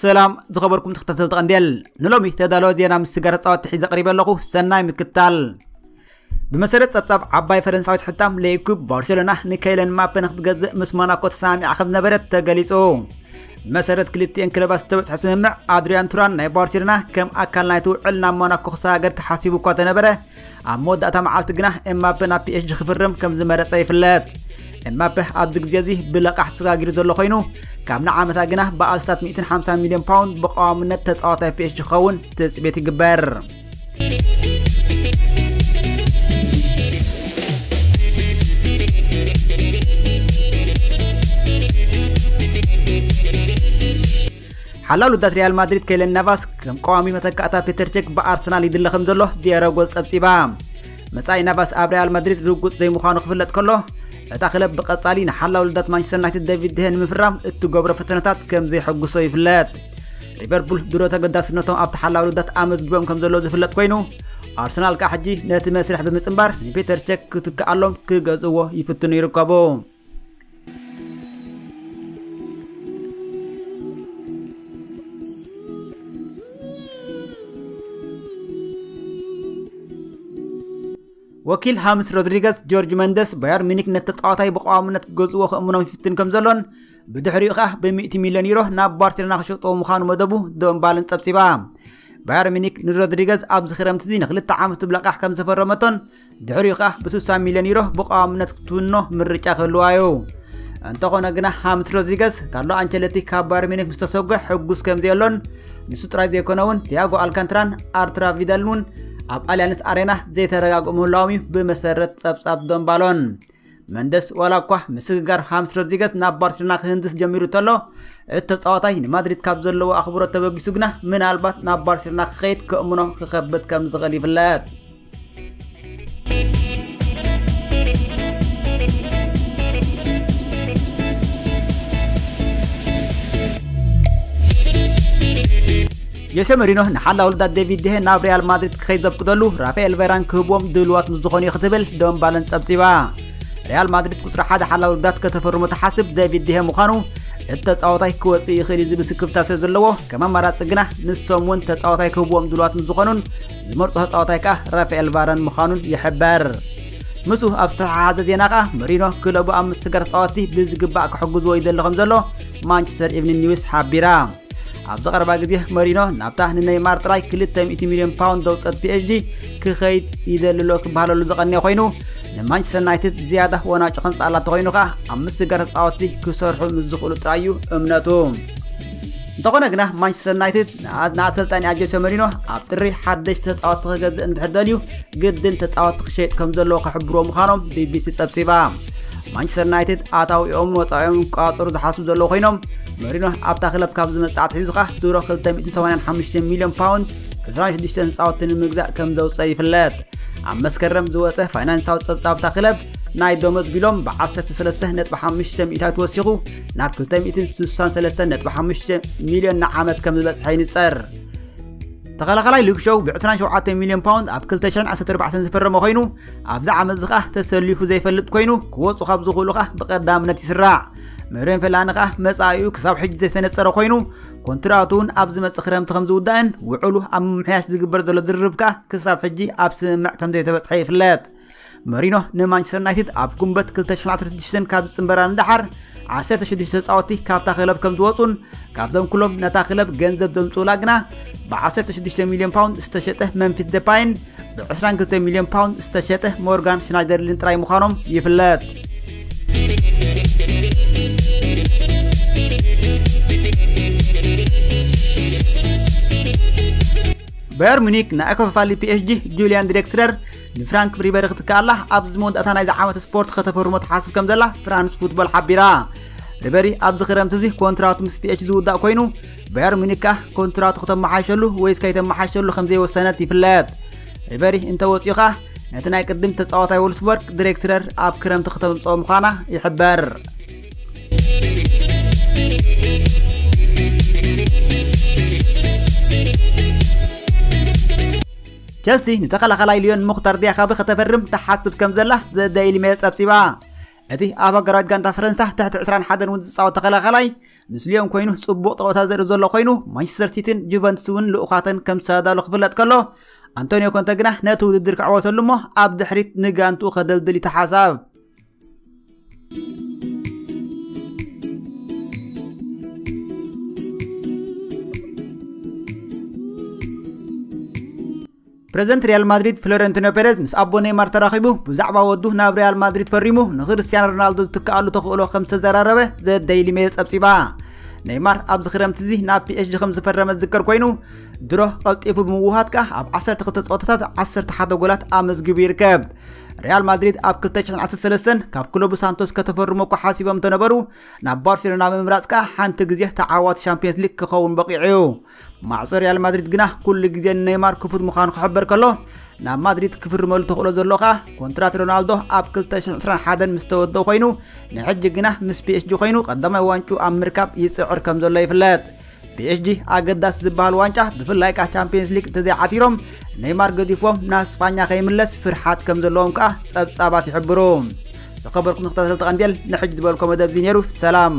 ሰላም ዝኸበርኩም ተኸታተልቲ ቀንዴል፣ ንሎሚ ተዳለወ ዜና ምስ ስጋር ጻወት ሒዘ ቀሪበ ኣለኹ። ሰናይ ምክታል። ብመሰረት ጸብጻብ ዓባይ ፈረንሳዊት ሕታም ሌኩብ፣ ባርሴሎና ንከይለን ማፔ ንክትገዝእ ምስ ሞናኮ ተሰማሚዓ ከም ዝነበረት ተገሊጹ። ብመሰረት ክልቲኤን ክለባት ዝተበጽሐ ስምምዕ፣ ኣድሪያን ቱራን ናይ ባርሴሎና ከም ኣካል ናይቲ ውዕል ናብ ሞናኮ ክሰጋገር ተሓሲቡ እኳ ተነበረ፣ ኣብ መወዳእታ መዓልቲ ግና ኤምባፔ ናብ ፒኤስጂ ክፍርም ከም ዝመረጸ ይፍለጥ። ኤምባፔ ኣብዚ ግዜ እዚ ብለቓሕ ተሰጋጊሩ ዘሎ ኮይኑ፣ ካብ ንዓመታ ግና ብኣስታት ሚእትን ሓምሳን ሚልዮን ፓውንድ ብቐዋምነት ተጻዋታይ ፒኤስጂ ክኸውን ትጽቢት ይግበር። ሓላው ልዳት ሪያል ማድሪድ ከይለን ናቫስ ከም ቀዋሚ መተካእታ ፔተር ቸክ ብኣርሰናል ይድለ ከም ዘሎ ዲያሮ ጎል ጸብጺባ። መጻኢ ናቫስ ኣብ ሪያል ማድሪድ ርጉጽ ዘይምዃኑ ክፍለጥ ከሎ፣ እታ ክለብ ብቐጻሊ ንሓላው ልዳት ማንቸስተር ዩናይትድ ዴቪድ ደሄ ንምፍራም እትገብሮ ፈተነታት ከም ዘይሐጉሶ ይፍለጥ። ሊቨርፑል ድሮ ተገዳስነቶም ኣብቲ ሓላው ልዳት ኣመዝጊቦም ከም ዘለዉ ዝፍለጥ ኮይኑ፣ ኣርሰናል ከኣ ሕጂ ነቲ መስርሕ ብምጽንባር ንፔተር ቸክ ክትክኣሎም ክገዝእዎ ይፍትኑ ይርከቡ። ወኪል ሃምስ ሮድሪገስ ጆርጅ መንደስ፣ ባየር ሚኒክ ነቲ ተጻዋታይ ብቐዋምነት ክገዝእዎ ክእምኖም ይፍትን ከም ዘሎን፣ ብድሕሪኡ ኸኣ ብሚእቲ ሚልዮን ዩሮ ናብ ባርሴሎና ክሸጥዎ ምዃኑ መደቡ ዶንባልን ጸብጺባ። ባየር ሚኒክ ንሮድሪገዝ ኣብዚ ክረምቲ እዚ ንክልተ ዓመት ብለቃሕ ከም ዘፈረመቶን፣ ድሕሪኡ ኸኣ ብስሳ ሚልዮን ዩሮ ብቐዋምነት ክትውኖ ምርጫ ክህልዋ እዩ። እንተኾነ ግና ሃምስ ሮድሪገዝ ካርሎ ኣንቸሎቲ ካብ ባየር ሚኒክ ምስ ተሰጎ ሕጉስ ከም ዘየሎን፣ ንሱ ጥራይ ዘይኮነ እውን ቲያጎ ኣልካንትራን ኣርቱራ ቪዳልን እውን ኣብ ኣሊያንስ ኣሬና ዘይተረጋግኡ ምህላዎም እዩ ብመሰረት ጸብጻብ ዶንባሎን። መንደስ ዋላ እኳ ምስግጋር ሃምስ ሮድሪገዝ ናብ ባርሴሎና ክህንድስ ጀሚሩ እንተሎ፣ እቲ ተጻዋታይ ንማድሪድ ካብ ዘለዎ ኣኽብሮት ተበጊሱ ግና ምናልባት ናብ ባርሴሎና ክኸይድ ከእምኖ ክኸብድ ከም ዝኽእል ይፍለጥ። ጆሴ መሪኖ ንሓላው ልዳት ዴቪድ ደሄ ናብ ሪያል ማድሪድ ክኸይድ ዘፍቅደሉ ራፋኤል ቫራን ክህብዎም ድልዋት ምስ ዝኾኑ እዩ ክትብል ዶንባለን ጸብጺባ። ሪያል ማድሪድ ቁጽሪ ሓደ ሓላው ልዳት ከተፈርሞ ትሓስብ ዴቪድ ደሄ ምዃኑ፣ እቲ ተጻዋታይ ክወጽእ ይኽእል እዩ ዝብል ስክፍታ ስለ ዘለዎ፣ ከም ኣማራጺ ግና ንሶም እውን ተጻዋታይ ክህብዎም ድልዋት ምስ ዝኾኑን ዝመርጾ ተጻዋታይ ከኣ ራፋኤል ቫራን ምዃኑን ይሕበር። ምስኡ ኣብ ዝተተሓሓዘ ዜና ከኣ፣ መሪኖ ክለቡ ኣብ ምስግጋር ተጻወትቲ ብዝግባእ ክሕግዝዎ ይደሊ ከም ዘሎ ማንቸስተር ኢቭኒንግ ኒውስ ሓቢራ። ኣብዚ ቀረባ ግዜ መሪኖ ናብታ ንነይማር ጥራይ ክልተ ሚእቲ ሚልዮን ፓውንድ ዘውጸት ፒኤስጂ ክኸይድ ይደሊ ኣሎ ክበሃለሉ ዝቐነየ ኮይኑ፣ ንማንቸስተር ዩናይትድ ዝያዳ ወናጩ ከምጽኣላ እንተኾይኑ ከኣ፣ ኣብ ምስግጋር ተጻወትቲ ክሰርሑ ምስ ዝኽእሉ ጥራይ እዩ እምነቱ። እንተኾነ ግና ማንቸስተር ዩናይትድ ንኣ-፣ ንኣሰልጣኒ ጆሴ መሪኖ ኣብ ጥሪ ሓደሽቲ ተጻወትቲ ክገዝእ እንድሕር ደልዩ፣ ግድን ተጻወትቲ ክሸይጥ ከም ዘለዎ ክሕብርዎ ምዃኖም ቢቢሲ ጸብጺባ። ማንቸስተር ዩናይትድ ኣታዊኦምን ወጻኢኦምን ክቋጸሩ ዝሓስቡ ዘለዉ ኮይኖም፣ መሪኖ ኣብታ ክለብ ካብ ዝመጽእ ኣትሒዙ ኸኣ ድሮ ክልተ ሚእቲ ሰማንያን ሓሙሽተ ሚልዮን ፓውንድ ዕስራን ሽዱሽተን ተጻወትቲ ንምግዛእ ከም ዘውጸ ይፍለጥ። ኣብ መስከረም ዝወጸ ፋይናንሳዊ ጸብጻብ እታ ክለብ፣ ናይ ደሞዝ ቢሎም ብ ዓሰርተ ሰለስተ ነጥቢ ሓሙሽተ ሚእታዊት ወሲኹ ናብ ክልተ ሚእትን ስሳን ሰለስተን ነጥቢ ሓሙሽተ ሚልዮን ንዓመት ከም ዝበጽሐ ይንጸር። ተኸላኻላይ ሉክ ሾው ብ ዕስራን ሸውዓተን ሚልዮን ፓውንድ ኣብ ክልተ ሽሕን ዓሰርተ ኣርባዕተን ዝፈረመ ኮይኑ፣ ኣብዚ ዓመት እዚ ኸኣ ተሰሊፉ ዘይፈልጥ ኮይኑ፣ ክወጹ ካብ ዝኽእሉ ኸኣ ብቐዳምነት ይስራዕ። መሪዮን ፌላኒ ኸኣ መጻኢኡ ክሳብ ሕጂ ዘይተነጸረ ኮይኑ፣ ኮንትራቱ እውን ኣብ ዝመጽእ ክረምቲ ከም ዝውዳእን፣ ውዕሉ ኣብ ምምሕያሽ ዝግበር ዘሎ ዝርርብ ከኣ ክሳብ ሕጂ ኣብ ስምምዕ ከም ዘይተበጽሐ ይፍለጥ። መሪኖ ንማንቸስተር ዩናይትድ ኣብ ጉንበት ክልተ ሽሕን ዓሰርተ ሽዱሽተን ካብ ዝጽንበራ ንደሓር፣ ዓሰርተ ሽዱሽተ ተጻወትቲ ካብታ ክለብ ከም ዝወጹን፣ ካብዞም ኩሎም ነታ ክለብ ገንዘብ ዘምጽኡላ ግና፣ ብ ዓሰርተ ሽዱሽተ ሚልዮን ፓውንድ ዝተሸጠ መምፊስ ደፓይን፣ ብ ዕስራን ክልተን ሚልዮን ፓውንድ ዝተሸጠ ሞርጋን ሽናይደርሊን ጥራይ ምዃኖም ይፍለጥ። ባየር ሙኒክ ንኣከፋፋሊ ፒኤስጂ ጁልያን ድሬክስለር ንፍራንክ ሪበሪ ክትከኣላ ኣብዚ መወዳእታ ናይዚ ዓመት ስፖርት ከተፈርሞ ትሓስብ ከም ዘላ ፍራንስ ፉትቦል ሓቢራ። ሪበሪ ኣብዚ ክረምቲ እዚ ኮንትራቱ ምስ ፒኤስጂ ዝውዳእ ኮይኑ፣ ባየር ሙኒክ ከኣ ኮንትራቱ ከተመሓይሸሉ ወይስ ከይተመሓይሸሉ ከም ዘይወሰነት ይፍለጥ። ሪበሪ እንተወጺኡ ከኣ ነቲ ናይ ቅድም ተጻዋታይ ወልስበርግ ድሬክስለር ኣብ ክረምቲ ከተምጽኦ ምዃና ይሕበር። ቸልሲ ንተኸላኻላይ ሊዮን ሙኽታር ዲያኻቢ ከተፈርም ትሓስብ ከም ዘላ ዘ ደይሊ ሜል ጸብጺባ። እቲ ኣብ ሃገራዊት ጋንታ ፈረንሳ ትሕቲ ዕስራን ሓደን እውን ዝጻወት ተኸላኸላይ ምስ ሊዮን ኮይኑ ጽቡቕ ጠወታ ዘርኢ ዘሎ ኮይኑ፣ ማንቸስተር ሲቲን ጁቨንቱስ እውን ልኡኻተን ከም ዝሰዳሉ ክፍለጥ ከሎ፣ ኣንቶኒዮ ኮንተ ግና ነቲ ውድድር ክዕወተሉ እሞ ኣብ ድሕሪት ንጋንትኡ ከደልድል እዩ ተሓሳብ። ፕሬዝደንት ሪያል ማድሪድ ፍሎረንቲኖ ፔሬዝ ምስ ኣቦ ኔይማር ተራኺቡ ብዛዕባ ወዱ ናብ ሪያል ማድሪድ ፈሪሙ ንክርስቲያኖ ሮናልዶ ዝትክኣሉ ተኽእሎ ከም ዝተዘራረበ ዘ ደይሊ ሜል ጸብጺባ። ኔይማር ኣብዚ ክረምቲ እዚ ናብ ፒኤስጂ ከም ዝፈረመ ዝዝከር ኮይኑ፣ ድሮ ቀልጢፉ ብምውሃድ ከኣ ኣብ ዓሰርተ ክልተ ጸወታታት ዓሰርተ ሓደ ጎላት ኣመዝጊቡ ይርከብ። ሪያል ማድሪድ ኣብ ክልተ ሽሕን ዓሰርተ ሰለስተን ካብ ክለቡ ሳንቶስ ከተፈርሞ እኳ ሓሲቦም እንተነበሩ፣ ናብ ባርሴሎና ብምምራጽ ከኣ ሓንቲ ግዜ ተዓዋቲ ሻምፒየንስ ሊግ ክኸውን በቒዑ እዩ። ማዕጾ ሪያል ማድሪድ ግና ኩሉ ግዜ ንኔይማር ክፉት ምዃኑ ክሕበር ከሎ፣ ናብ ማድሪድ ክፍርመሉ ተኽእሎ ዘሎ ከኣ ኮንትራት ሮናልዶ ኣብ ክልተ ሽሕን ዕስራን ሓደን ምስ ተወደኡ ኮይኑ፣ ንሕጂ ግና ምስ ፒኤስጂ ኮይኑ ቀዳማይ ዋንጫ ኣብ ምርካብ ይጽዕር ከም ዘሎ ይፍለጥ። ፒኤስጂ ኣገዳሲ ዝበሃል ዋንጫ ብፍላይ ከኣ ቻምፒየንስ ሊግ እንተዘይዓቲሮም፣ ኔይማር ገዲፍዎም ናብ ስጳኛ ከይምለስ ፍርሓት ከም ዘለዎም ከኣ ጸብጻባት ይሕብሩ። ዝኸበርኩም ተኸታተልቲ ቀንዴል፣ ንሕጂ ዝበልኮ መደብ እዚ ነይሩ። ሰላም።